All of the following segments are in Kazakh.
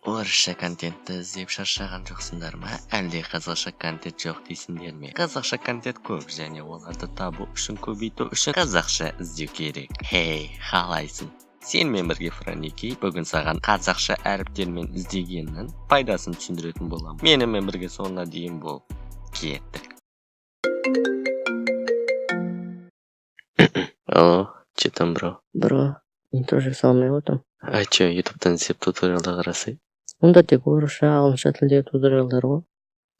Орысша контентті іздеп шаршаған жоқсыңдар ма, әлде қазақша контент жоқ дейсіңдер ме? Қазақша контент көп және оларды табу үшін, көбейту үшін қазақша іздеу керек. Хей, қалайсың? Сенімен бірге Франики. Бүгін саған қазақша әріптермен іздегеннің пайдасын түсіндіретін боламын. Менімен бірге соңына дейін бол. Кеттік. Алло, че там, бро? Бро, мен тоже салмай отырмын. А че, ютубтан іздеп, туториалда қарасай. Онда тек орысша, ағылшынша тілдегі туториалдар ғой.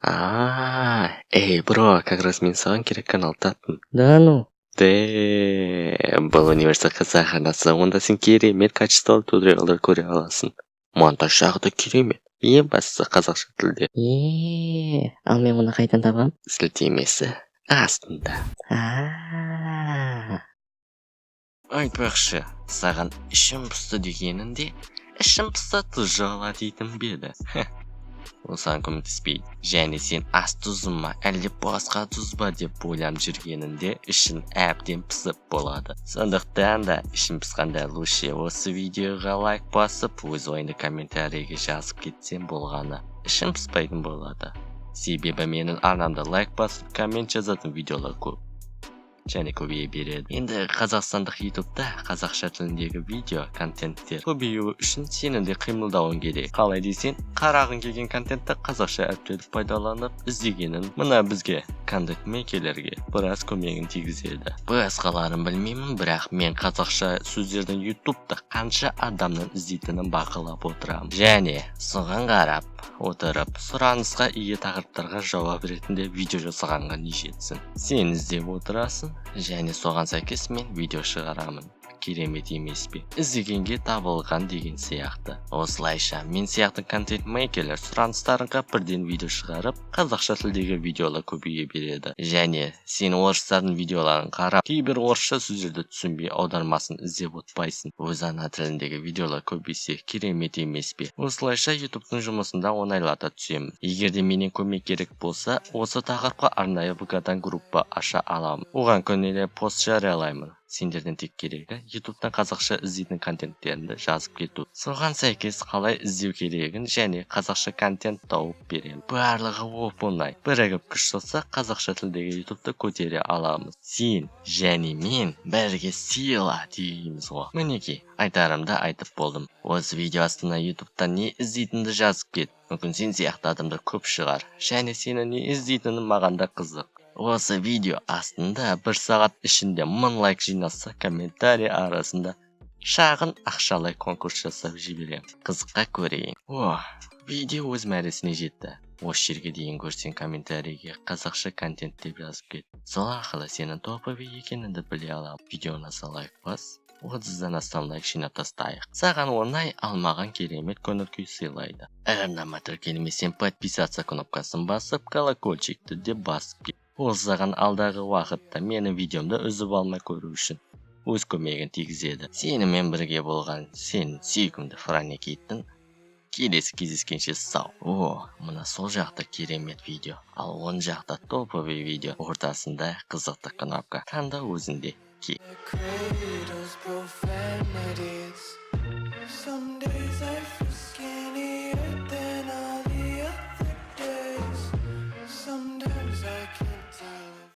А, эй, бро, как раз мен саған керек канал таптым. Да ну? Де, бұл университет қазақ арнасы. Онда сен керемет качестволы туториалдар көре аласың. Монтаж жағы да керемет. Ең бастысы, қазақша тілде. Е, ал мен оны қайдан табамын? Сілтемесі астында. А. Айтпақшы, саған ішім пысты дегенінде, ішім пысса, тұз жала дейтін бе еді? Ол саған көмектеспейді. Және сен ас тұзы ма, әлде басқа тұз ба деп ойланып жүргенінде, ішің әбден пысып болады. Сондықтан да ішің пысқанда, лучше осы видеоға лайк басып, өз ойыңды комментарийге жазып кетсең болғаны, ішің пыспайтын болады. Себебі менің арнамда лайк басып, коммент жазатын видеолар көп және көбейе береді. Енді қазақстандық ютубта қазақша тіліндегі видео контенттер көбеюі үшін сенің де қимылдауың керек. Қалай десең, қарағың келген контентті қазақша әріптерді пайдаланып іздегенін мына бізге, контент мейкерлерге, біраз көмегін тигізеді. Басқаларын білмеймін, бірақ мен қазақша сөздердің ютубта қанша адамның іздейтінін бақылап отырамын және соған қарап отырып, сұранысқа ие тақырыптарға жауап ретінде видео жасағанға не жетсін. Сен іздеп отырасың және соған сәйкес мен видео шығарамын. Керемет емес пе? Іздегенге табылған деген сияқты. Осылайша, мен сияқты контент мейкерлер сұраныстарыңа бірден видео шығарып, қазақша тілдегі видеолар көбейе береді. Және сен орыстардың видеоларын қарап, кейбір орысша сөздерді түсінбей, аудармасын іздеп отпайсың. Өз ана тіліндегі видеолар көбейсе, керемет емес пе? Осылайша, ютубтың жұмысын да оңайлата түсемін. Егер де менен көмек керек болса, осы тақырыпқа арнайы ВК-дан группа аша аламын. Оған күніне пост жариялаймын. Сендерден тек керегі ютубтан қазақша іздейтін контенттеріңді жазып кету. Соған сәйкес қалай іздеу керегін және қазақша контент тауып беремін. Барлығы оп оңай. Бірігіп күш салсақ, қазақша тілдегі ютубты көтере аламыз. Сен және мен бірге сила дейміз ғой. Мінекей, айтарымды айтып болдым. Осы видео астына ютубтан не іздейтініңді жазып кет. Мүмкін, сен сияқты адамдар көп шығар. Және сенің не іздейтінің маған да қызық. Осы видео астында бір сағат ішінде 1000 лайк жиналса, комментарий арасында шағын ақшалай конкурс жасап жіберемін. Қызыққа көрейін. О, видео өз мәресіне жетті. Осы жерге дейін көрсең, комментарийге «қазақша контент» деп жазып кет. Сол арқылы сенің топовый екеніңді біле аламын. Видео ұнаса, лайк бас. 30-дан астам лайк жинап тастайық. Саған оңай, ал маған керемет көңіл күй сыйлайды. Арнама тіркелмесең, подписаться кнопкасын басып, колокольчикті де басып кет. Ол саған алдағы уақытта менің видеомды үзіп алмай көру үшін өз көмегін тигізеді. Сенімен бірге болған сен сүйкімді Франикиттің. Келесі кездескенше сау. О, мына сол жақта керемет видео, ал оң жақта топовый видео. Ортасында қызықты кнопка. Таңдау өзінде. Cradles profanities. Some days I